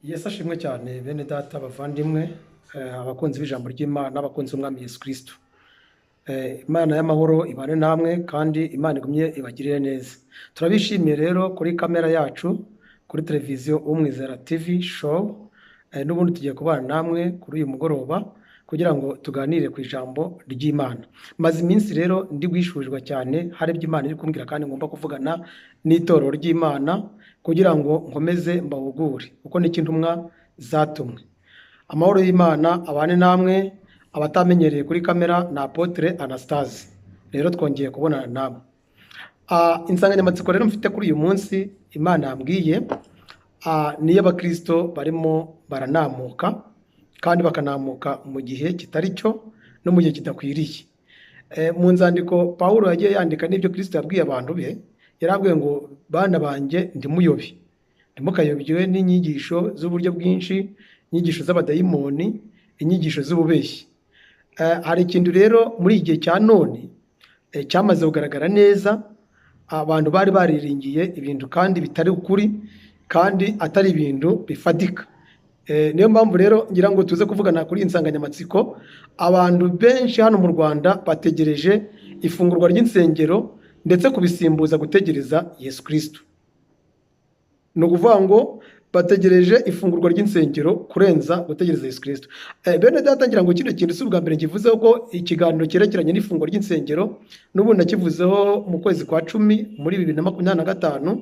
Yesu ashimwe cyane bene data bavandimwe, abakunzi b'ijambo ry'Imana n'abakunzi b'Umwami Yesu Kristo. Imana y'amahoro ibane namwe kandi Imana igumye ibagirire neza. Turabishimiye rero kuri kamera yacu, kuri televiziyo Umwizera TV show, n'ubundi tugiye kubana namwe kuri uyu mugoroba kugira ngo tuganire ku ijambo ry'Imana. Maze iminsi rero ndi guhishurirwa cyane, hari ibyo Imana iri kumbwira kandi ngomba kuvugana n'itorero ry'Imana kugira ngo nkomeze mbahugure, kuko nicyo intumwa zatumwe. Amahoro y'Imana abane namwe, abatamenyereye kuri kamera ni Apotre Anastase. Rero twongeye kubonana namwe. Insanganyamatsiko rero mfite kuri uyu munsi Imana yambwiye, ni iy'abakristo barimo baranamuka kandi bakanamuka mu gihe kitari cyo no mu gihe kidakwiriye. Mu nzandiko Pawulo yagiye yandika n'ibyo Kristo yabwiye abantu be, yarabwiye ngo bana banjye ntimuyobe, ntimukayobye n'inyigisho z'uburyo bwinshi, inyigisho z'abadayimoni, inyigisho z'ububeshyi. Hari ikintu rero muri iki gihe cya none cyamaze kugaragara neza, abantu bari bariringiye ibintu kandi bitari ukuri kandi atari ibintu bifatika. Niyo mpamvu rero ngira ngo tuze kuvugana kuri iyi nsanganyamatsiko. Abantu benshi hano mu Rwanda bategereje ifungurwa ry'insengero ndetse kubisimbuza gutegereza Yesu Kristo. Ni ukuvuga ngo bategereje ifungurwa ry'insengero kurenza gutegereza Yesu Kristo. Bene data, ngira ngo kino kintu si ubwa mbere nkivuzeho ko ikiganiro cyerekeranye n'ifungurwa ry'insengero n'ubundi nakivuzeho mu kwezi kwa 10 muri 2025,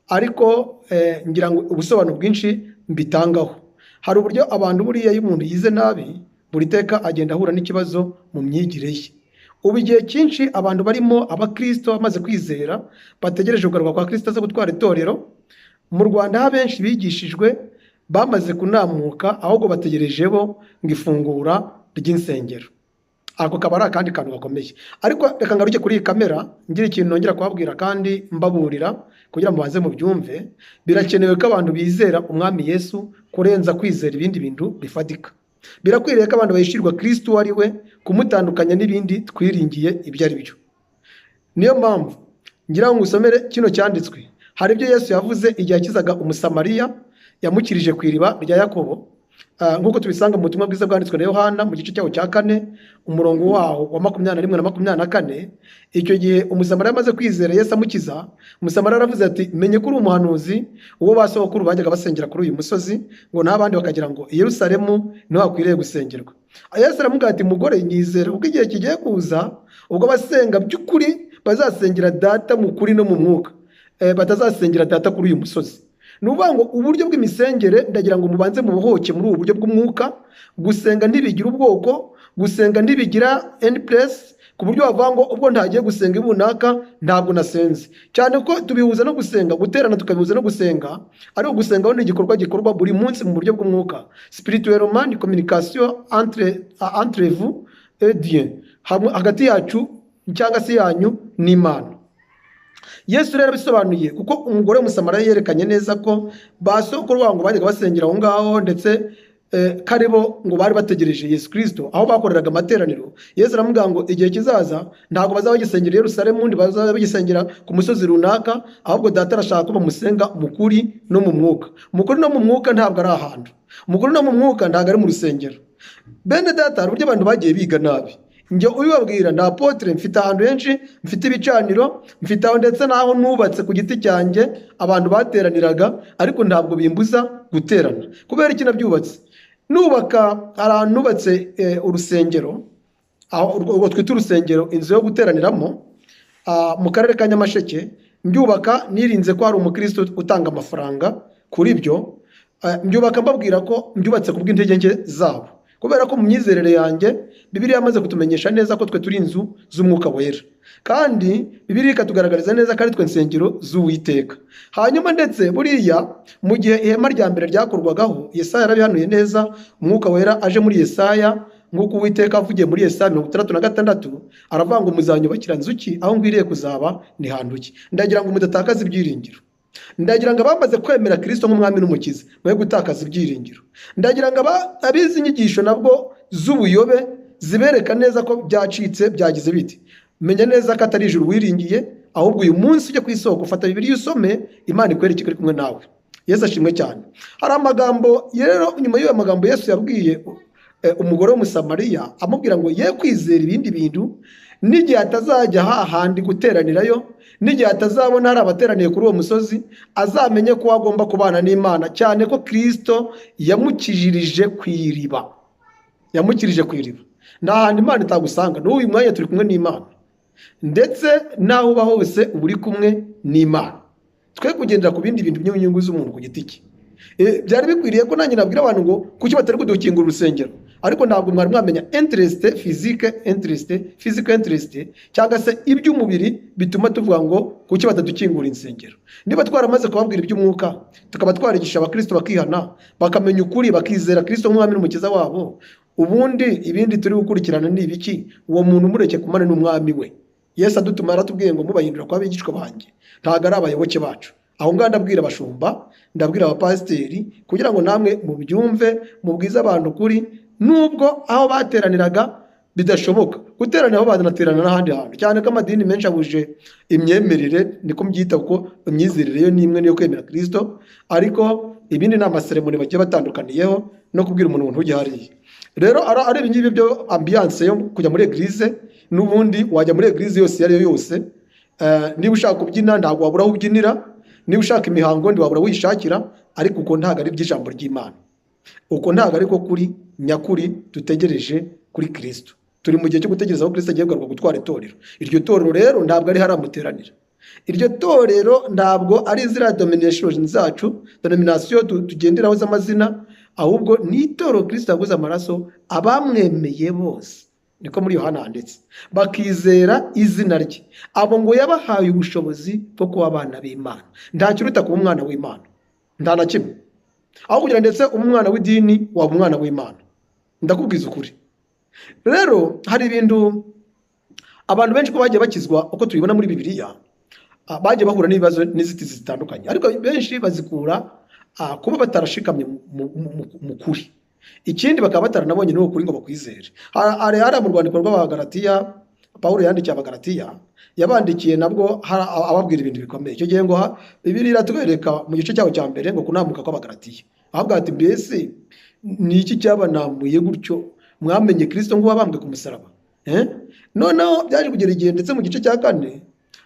ariko ngira ngo ubusobanuro bwinshi mbitangaho. Hari uburyo abantu buriya iyo umuntu yize nabi buri teka agenda ahura n'ikibazo mu myigire ye. Ubu igihe cyinshi abantu barimo abakristo bamaze kwizera bategereje kugaruka kwa Kristo aza gutwara itorero. Mu Rwanda aho abenshi bigishijwe bamaze kunamuka, ahubwo bategereje bo ngo ifungura ry'insengero. Ako kaba ari akandi kantu gakomeye. Ariko reka ngaruke kuri iyi kamera ngira ikintu nongera kubabwira kandi mbaburira kugira ngo mubanze mubyumve. Birakenewe ko abantu bizera Umwami Yesu kurenza kwizera ibindi bintu bifatika. Birakwiriye ko abantu bahishirwa Kristo uwo ari we, kumutandukanya n'ibindi twiringiye ibyo ari byo. Niyo mpamvu ngira ngo usomere kino cyanditswe. Hari ibyo Yesu yavuze igihe yakizaga Umusamariya yamukirije ku iriba rya Yakobo, nk'uko tubisanga mu butumwa bwiza bwanditswe na Yohana mu gice cyaho cya 4 umurongo waho wa 21 na 24. Icyo gihe Umusamariya amaze kwizera Yesu amukiza, Umusamariya aravuze ati menye ko uri umuhanuzi, uwo ba sogokuru bajyaga basengera kuri uyu musozi, ngo n'abandi bakagira ngo i Yerusalemu niho hakwiriye gusengerwa. Yesu aramubwira ati mugore nyizera, kuko igihe kigiye kuza ubwo abasenga by'ukuri bazasengera data mu kuri no mu mwuka, batazasengera data kuri uyu musozi. Ni ukuvuga ngo uburyo bw'imisengere ndagira ngo mubanze mubohoke muri ubu buryo bw'umwuka. Gusenga ntibigira ubwoko, gusenga ntibigira any place, ku buryo wavuga ngo ubwo ntagiye gusenga ibunaka ntabwo nasenze. Cyane ko tubihuza no gusenga, guterana tukabihuza no gusenga, ariko gusenga ni igikorwa gikorwa buri munsi mu buryo bw'umwuka. Spirituellement ni communication entre vous et Dieu, hagati yacu cyangwa se yanyu n'Imana. Yesu rero abisobanuye kuko umugore w'Umusamariya yerekanye neza ko ba sokuru babo ngo bajyaga basengera aho ngaho, ndetse karibo ngo bari bategereje Yesu Kristo aho bakoreraga amateraniro. Yesu aramubwira ngo igihe kizaza ntabwo bazaba bagisengera i Yerusalemu, ntibazaba bagisengera ku musozi runaka, ahubwo data arashaka ko bamusenga mu kuri no mu mwuka. Mu kuri no mu mwuka ntabwo ari ahantu, mu kuri no mu mwuka ntabwo ari mu rusengero. Bene data, hari uburyo abantu bagiye biga nabi. Njye ubibabwira ni apotre, mfite ahantu henshi, mfite ibicaniro, mfite aho ndetse n'aho nubatse ku giti cyanjye abantu bateraniraga, ariko ntabwo bimbuza guterana. Kubera iki nabyubatse? Nubaka hari ahantu nubatse urusengero, aho urwo twita urusengero, inzu yo guteraniramo, mu karere ka Nyamasheke. Mbyubaka nirinze ko hari umukristo utanga amafaranga kuri byo, mbyubaka mbabwira ko mbyubatse ku bw'intege nke zabo. Kubera ko mu myizerere yanjye Bibiliya yamaze kutumenyesha neza ko twe turi inzu z'umwuka wera, kandi Bibiliya ikatugaragariza neza ko ari twe nsengero z'Uwiteka. Hanyuma ndetse buriya mu gihe ihema rya mbere ryakorwagaho, Yesaya yarabihanuye neza, umwuka wera aje muri Yesaya, nk'uko Uwiteka avugiye muri Yesaya 66 aravuga ngo muzanyubakira nzu ki, aho ngwiriye kuzaba ni hantu ki. Ndagira ngo mudatakaza ibyiringiro. Ndagira ngo abamaze kwemera Kristo nk'umwami n'umukiza mwe gutakaza ibyiringiro. Ndagira ngo abize inyigisho nabwo z'ubuyobe zibereka neza ko byacitse byagize biti. Menya neza ko atari ijuru wiringiye, ahubwo uyu munsi ujye ku isoko ufata Bibiliya usome, Imana ikwereke ko iri kumwe nawe. Yesu ashimwe cyane. Hari amagambo rero, nyuma y'ayo magambo Yesu yabwiye umugore w'Umusamariya amubwira ngo ye kwizera ibindi bintu, n'igihe atazajya hahandi guteranirayo, n'igihe atazabona hari abateraniye kuri uwo musozi, azamenye ko agomba kubana n'Imana, cyane ko Kristo yamukijirije ku iriba. Yamukirije ku iriba. Nta hantu Imana itagusanga. N'uyu mwanya turi kumwe n'Imana, ndetse n'aho uba hose uba uri kumwe n'Imana. Twe kugendera ku bindi bintu by'inyungu z'umuntu ku giti cye. Byari bikwiriye ko nanjye nabwira abantu ngo kuki batari kudukingura urusengero, ariko ntabwo mwari mwamenya interest physique, interest physical interest, cyangwa se iby'umubiri bituma tuvuga ngo kuki batadukingura insengero. Niba twaramaze kubabwira iby'umwuka, tukaba twarigisha abakristo bakihana, bakamenya ukuri, bakizera Kristo nk'umwami n'umukiza wabo, ubundi ibindi turi gukurikirana ni ibiki? Uwo muntu mureke kumana n'umwami we. Yesu adutuma yaratubwiye ngo mubahindura kwa abigishwa banjye, ntabwo ari abayoboke bacu. Aho ngaho ndabwira abashumba, ndabwira abapasiteri, kugira ngo namwe mubyumve, mubwize abantu ukuri, nubwo aho bateraniraga bidashoboka guteranira, aho banaterana n'ahandi hantu, cyane ko amadini menshi abuje imyemerere, niko mbyita, kuko imyizerere yo ni imwe, niyo kwemera Kristo, ariko ibindi ni amaseremoni bagiye batandukaniyeho no kubwira umuntu ngo ntujye hariya. Rero ari ibi ngibi byo ambiance yo kujya muri église, n'ubundi wajya muri église yose iyo ari yo yose. Niba ushaka kubyina ntabwo wabura aho ubyinira, niba ushaka imihango ntiwabura aho uyishakira, ariko uko ntabwo ari iby'ijambo ry'Imana, uko ntabwo ariko kuri nyakuri dutegereje kuri Kristo. Turi mu gihe cyo gutegereza ko Kristo agiye kugaruka gutwara itorero. Iryo torero rero ntabwo ari haramuteranira, iryo torero ntabwo ari ziriya denomination zacu, denomination tugenderaho z'amazina, ahubwo ni itorero Kristo yaguze amaraso abamwemeye bose, niko muri Yohana handitse, bakizera izina rye, abo ngo yabahaye ubushobozi bwo kuba abana b'Imana. Nta kiruta kuba umwana w'Imana, nta na kimwe. Aho kugira ndetse umwana w'idini waba umwana w'Imana, ndakubwiza ukuri. Rero hari ibintu abantu benshi ko bagiye bakizwa, uko tubibona muri Bibiliya, bagiye bahura n'ibibazo n'inzitizi zitandukanye, ariko benshi bazikura kuba batarashikamye mu kuri, ikindi bakaba bataranabonye n'uwo kuri ngo bakwizere. Hari hariya mu rwandiko rw'Abagalatiya, Pawulo yandikiye Abagalatiya, yabandikiye nabwo ababwira ibintu bikomeye. Icyo gihe ngo Bibiliya iratwereka mu gice cyaho cya mbere ngo kunamuka kw'Abagalatiya, ahabwa ati mbese ni iki cyabanamuye gutyo, mwamenye Kristo ngo wabambwe ku musaraba? Noneho byaje kugera igihe ndetse mu gice cya kane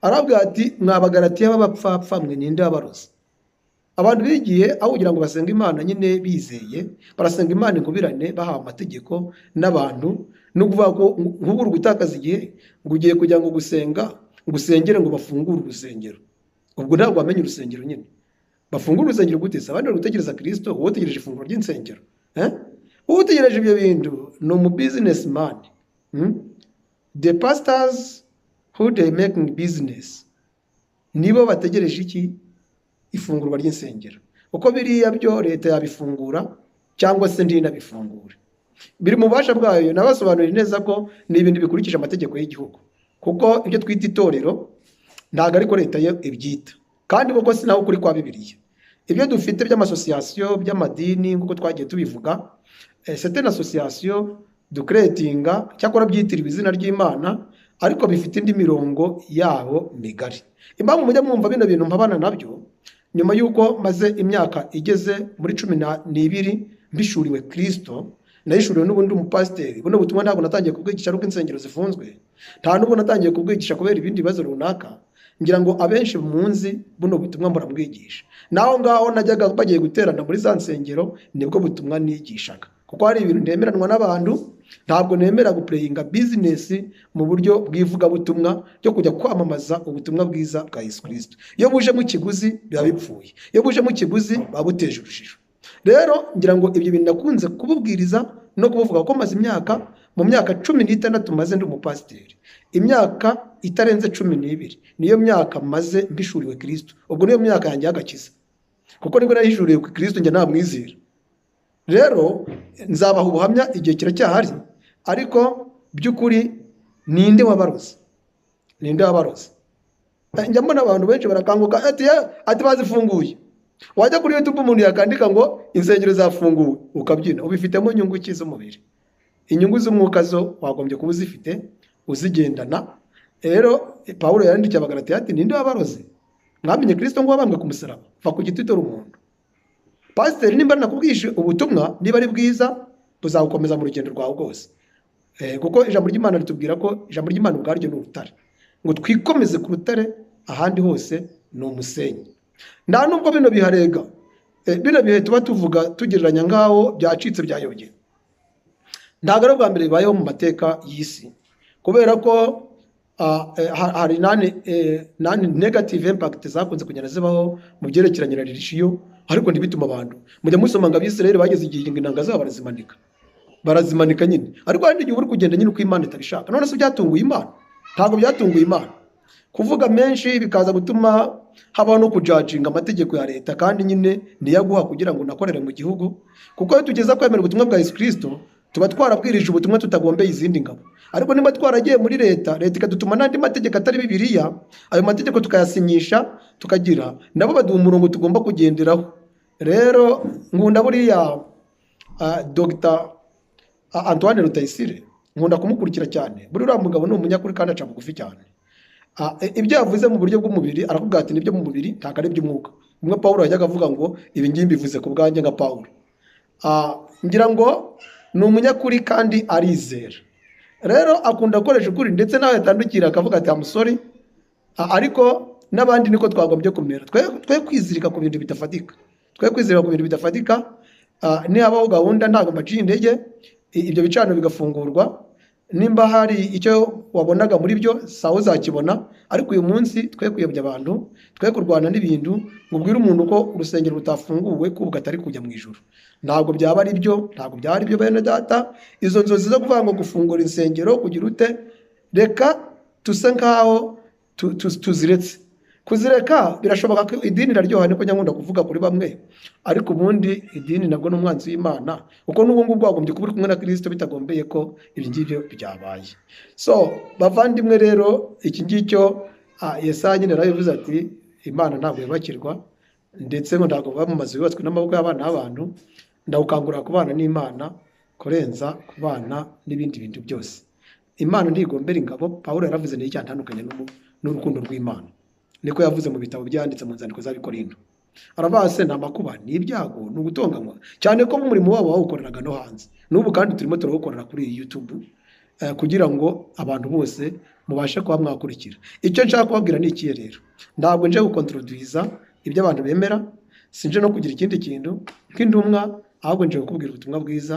arabwira ati mwabagalatiya b'abapfapfa mwe, ninde wabaroze? Abantu bigiye aho kugira ngo basenge Imana nyine bizeye, barasenga Imana inkubirane bahawe amategeko n'abantu, no kuvuga ko nk'ubu uri gutakaza igihe ngo ugiye kujya ngo gusenga, ngo usengere ngo bafungure urusengero. Ubwo ntabwo wamenye urusengero nyine. Bafungure urusengero gute se? Abandi bari gutegereza Kristo, wowe utegereje ifunguro ry'insengero. Wowe utegereje ibyo bintu ni umu businessman. The pastors who they making business, nibo bategereje iki? Ifungurwa ry'insengero. Uko biriya byo leta yabifungura cyangwa se ntinabifungure, biri mu bubasha bwayo. Nabasobanurira neza ko ni ibintu bikurikije amategeko y'igihugu, kuko ibyo twita itorero ntabwo ariko leta yo ibyita, kandi koko si naho kuri kwa Bibiliya. Ibyo dufite by'amasosiyasiyo by'amadini, nk'uko twagiye tubivuga, c'est une association ducreatinga, cyakora byitiriwe izina ry'Imana, ariko bifite indi mirongo yabo migari. Impamvu mujya mwumva bino bintu mpabana nabyo, nyuma y'uko maze imyaka igeze muri 12 mbishuriwe Kristo, nahishuriwe n'ubundi umupasiteri. Buno butumwa ntabwo natangiye kubwigisha ariko insengero zifunzwe, nta nubwo natangiye kubwigisha kubera ibindi bibazo runaka. Ngira ngo abenshi munzi buno butumwa murabwigisha. Naho ngaho najyaga bagiye guterana muri za nsengero, nibwo butumwa nigishaga, kuko hari ibintu ntemeranwa n'abantu. Ntabwo nemera guplayinga business mu buryo bw'ivugabutumwa ryo kujya kwamamaza ubutumwa bwiza bwa Yesu Kristo. Iyo bujemo ikiguzi biba bipfuye, iyo bujemo ikiguzi buba buteje urujijo. Rero ngira ngo ibyo bintu nakunze kububwiriza no kubuvuga, ko maze imyaka, mu myaka 16 maze ndi umupasiteri, imyaka itarenze 12 niyo myaka maze mbishuriwe Kristo. Ubwo niyo myaka yanjye y'agakiza, kuko nibwo nahishuriwe ku Kristo njya namwizera. Rero nzabaha ubuhamya igihe kiracyahari, ariko by'ukuri ninde wabaroze? Ninde wabaroze? Njya mbona abantu benshi barakanguka ati bazifunguye. Wajya kuri YouTube umuntu yakandika ngo insengero zafunguwe ukabyina, ubifitemo inyungu ki z'umubiri? Inyungu z'umwuka zo wagombye kuba uzifite uzigendana. Rero Pawulo yandikiye Abagalatiya ati ninde wabaroze? Mwamenye Kristo ngo wabambwe ku musaraba, va ku giti dore umuntu. Pasiteri nimba nakubwije ubutumwa, niba ari bwiza buzagukomeza mu rugendo rwawe rwose. Kuko ijambo ry'Imana ritubwira ko ijambo ry'Imana ubwaryo ni urutare, ngo twikomeze ku rutare, ahandi hose ni umusenyi. Nta nubwo bino biharega, bino bihe tuba tuvuga tugereranya nk'aho byacitse byayogeye, ntabwo ari ubwa mbere bibayeho mu mateka y'isi, kubera ko hari nani negative impact zakunze kugenda zibaho mu byerekeranye na religion, ariko ntibituma abantu mujya musoma ngo Abisirayeli bageze igihe inanga zabo barazimanika nyine. Ariko hari n'igihe uri kugenda nyine uko Imana itabishaka. None se byatunguye Imana? Ntabwo byatunguye Imana. Kuvuga menshi bikaza gutuma habaho no kujajinga amategeko ya leta, kandi nyine niyaguha kugira ngo unakorere mu gihugu, kuko iyo tugeza kwemera ubutumwa bwa Yesu Kristo tuba twarabwirije ubutumwa tutagombeye izindi ngabo. Ariko niba twaragiye muri leta, leta ikadutuma n'andi mategeko atari Bibiliya, ayo mategeko tukayasinyisha tukagira nabo baduha umurongo tugomba kugenderaho. Rero nkunda buriya Dr Antoine Rutayisire, nkunda kumukurikira cyane. Buriya uriya mugabo ni umunyakuri kandi aca bugufi cyane. Ibyo yavuze mu buryo bw'umubiri arakubwira ati nibyo mu mubiri, ntabwo ari iby'umwuka. Umwe Pawulo yajyaga avuga ngo ibi ngibi mbivuze ku bwanjye nka Pawulo. Ngira ngo ni umunyakuri kandi arizera. Rero akunda gukoresha ukuri, ndetse nawe yatandukira akavuga ati I'm sorry. Ariko n'abandi niko twagombye kumera. Twe kwizirika ku bintu bidafatika. Twe kwizirika ku bintu bidafatika. Nihabaho gahunda ntabwo mbaciye intege, ibyo bicaniro bigafungurwa. Nimba hari icyo wabonaga muri byo sawa uzakibona, ariko uyu munsi twe kuyobya abantu, twe kurwana n'ibintu ngo ubwire umuntu ko urusengero rutafunguwe ko ubwo atari kujya mu ijuru. Ntabwo byaba ari byo, ntabwo byaba ari byo bene data. Izo nzozi zo kuvuga ngo gufungura insengero kugira ute, reka tuse nkaho tuziretse. Kuzireka birashoboka ko idini iraryoha, niko nkunda kuvuga kuri bamwe, ariko ubundi idini nabwo ni umwanzi w'Imana, kuko n'ubu ngubu wagombye kuba uri kumwe na Kristo bitagombeye ko ibyo ngibyo byabaye. So bavandimwe rero iki ngicyo Yesaya nyine yarabivuze ati Imana ntabwo yubakirwa, ndetse ngo ntabwo baba mu mazu yubatswe n'amaboko y'abana b'abantu. Ndawukangurira kubana n'Imana kurenza kubana n'ibindi bintu byose. Imana ntigombera ingabo. Pawulo yaravuze ni icyatandukanye n'urukundo rw'Imana, niko yavuze mu bitabo byanditse mu nzandiko z'Abikorinto. Aravuga se nta makuba, ni ibyago, ni ugutonganywa, cyane ko umurimo wabo bawukoreraga no hanze. N'ubu kandi turimo turawukorera kuri iyi YouTube kugira ngo abantu bose mubashe kuba mwakurikira. Icyo nshaka kubabwira ni ikihe rero? Ntabwo nje gukontroduiza ibyo abantu bemera, sinje no kugira ikindi kintu nk'intumwa, ahubwo nje kukubwira ubutumwa bwiza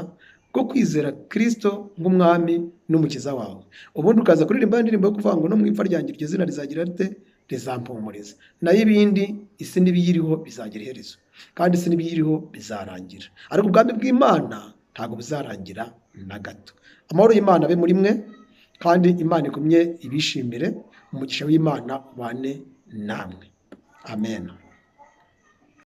bwo kwizera Kristo nk'umwami n'umukiza wawe. Ubundi ukaza kuririmba indirimbo yo kuvuga ngo no mu ipfa ryanjye iryo zina rizagira rite? Rizampumuriza. Nayo ibindi isi n'ibiyiriho bizagira iherezo, kandi isi n'ibiyiriho bizarangira, ariko ubwami bw'Imana ntabwo buzarangira na gato. Amahoro y'Imana abe muri mwe, kandi Imana igumye ibishimire. Umugisha w'Imana ubane namwe. Amen.